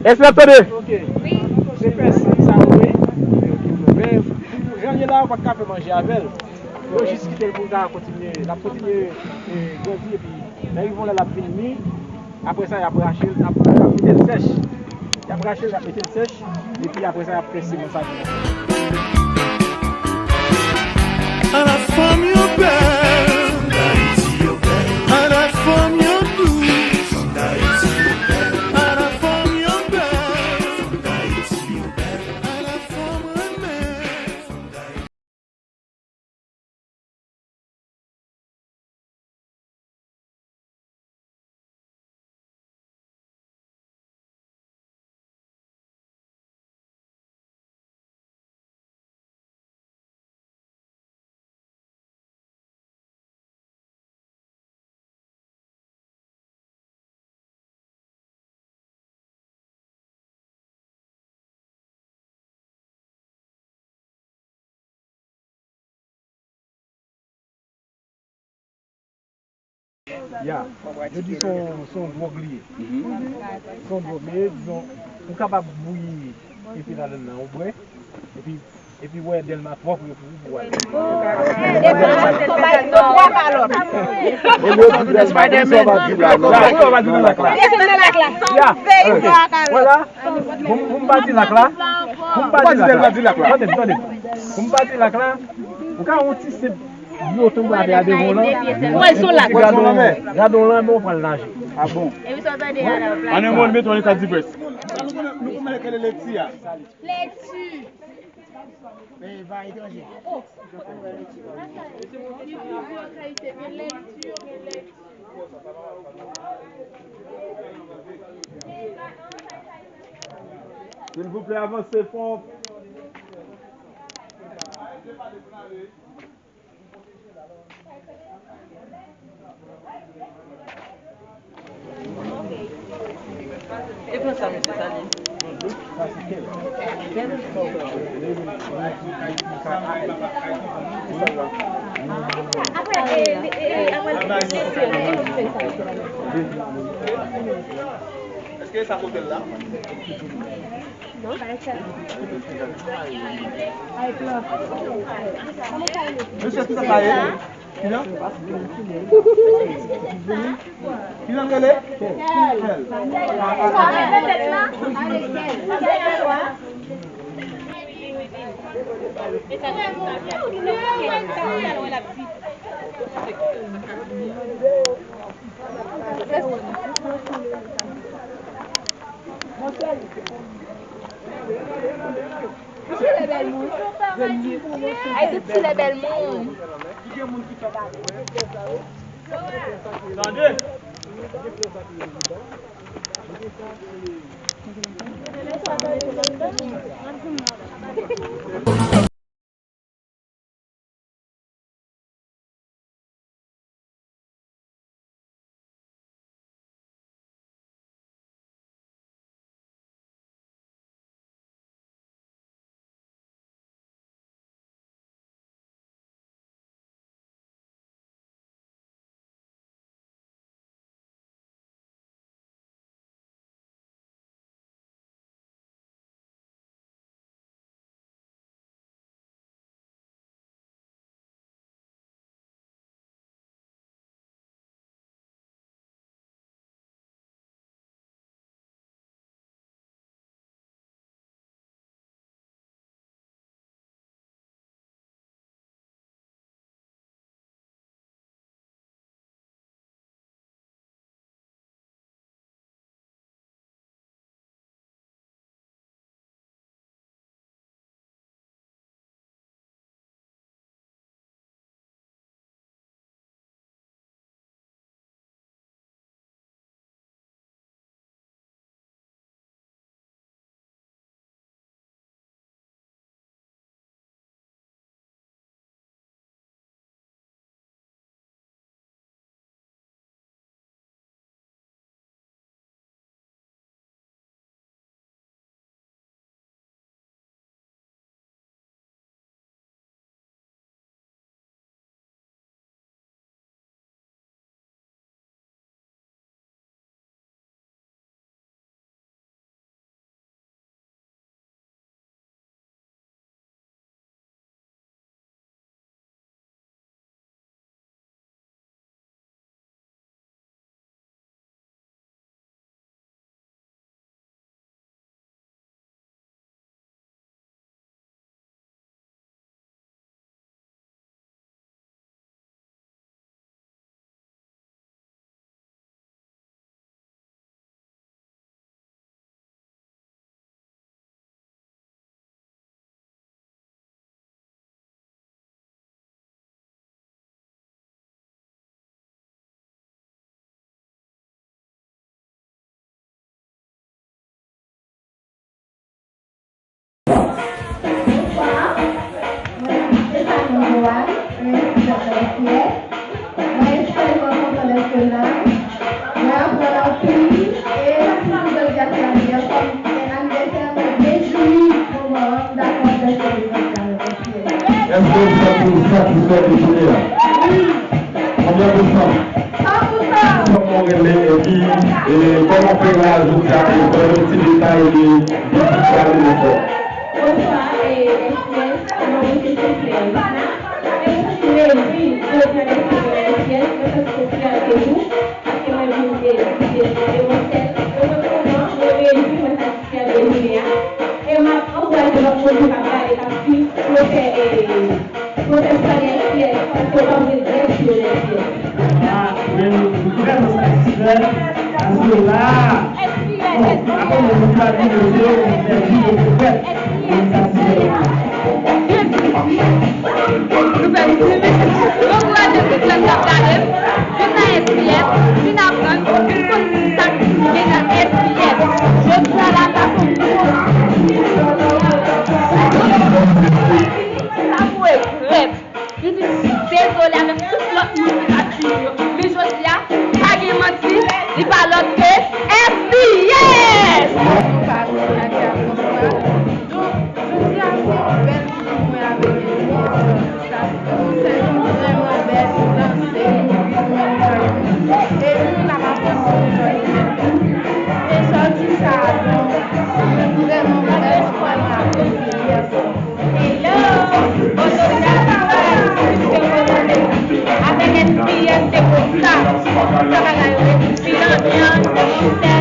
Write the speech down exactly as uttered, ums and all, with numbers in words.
Èske n ap tande? Ok. Se fè san sa, wi. Men, jan l ye la, ou pa t ka fè manje avè l. Yo jis kite l pou l ka kontinye, l ap kontinye, eh, grandi, epi lè rive yon lè l ap vin mi, apre sa, y ap rache l, y ap, y ap mete l sèch. Y ap rache l, y ap mete l sèch, epi apre sa, y ap fè siman sa. A la fanm yo bèl. A la fanm yo dous. A la fanm yo bèl. A la fanm renmen. Ya, yo di se yon, se yon dwòg li ye. Se yon dwòg li ye, dizon, ou kapab bouyi epi ladann nan, ou bwè, epi, epi wè Dèlma twò pre pou ou pou w ale. Epi nou bay nou twa kalòt. Epi nou bay nou twa kalòt. Ya, ok. Vwala. Pou m, pou m pati lak la. Pou m pati lak la. Tande m, tande m. Pou m pati lak la, ou ka wè yon ti senp dlo tonbe atè a devan w lan. Ou wè l sou lak. Gade yon lanmè, gade yon lanmè, ou pral naje. A bon? An yon mo, l mete w an eta diprès. Nou konn, nou konn kele lekti a. Lekti. Men va etranje. Silvouplè, avanse fon. E pran sa, mesye, sa li. Èske sa kote l la? Mesye, ki sa sa ye? Kijan? Kijan l rele? Kèl. Ay, tout ti lè bèl moun. Tande! Respè pou jounen an. Konbyen pou san? San pou san. Kòman w rele epi, e, kòman w fè la jodi a, e, ban nou ti detay de, de ti sa nou fè. Bonswa, e, S P S, non mwen se Sofia Esna. E mwen santi m rejwi jodi a nan S P S, mwen santi se yon fyète tou, paske mwen vin de, de, de Monsèl. E mwen kontan, mwen rejwi, mwen satisfè de jounen an. E m ap ankouraje lòt moun tou k ap gade, k ap swiv, pou yo fè, e, Pwofesè Nèsyè, paske w pa vle dèt yo Nèsyè. Ah, men nou vrèman satisfè, paske la, bon, akoz nou pa vin yo, nou pèdi yo pou fèt, nou satisfè. Nou fè vin. Ankouraje tout lòt k ap gade m, vin nan S P S, vin aprann, vin konn sa k gen nan S P S. Jodi a la, sa se yon gwo sa pou regrèt. M di dezole avèk tout lòt moun ki pa t vini yo. Men jodi a, pa gen manti, li pa lòt ke S P S! Yo pa rete ak Afonso. Donk, jodi a, se yon bèl jou pou mwen avèk S P S. Sa, se yon vrèman bèl tan, se yon jou mwen mwen. E nou, n ap avanse jodi. E jodi sa a, donk, se vrèman bèl jou pou mwen avèk S P S. Hello! Otorite Aktivay, se konsa. Avèk S P S, se konsa. Sa bagay yo ret ti anbyans, se konsa.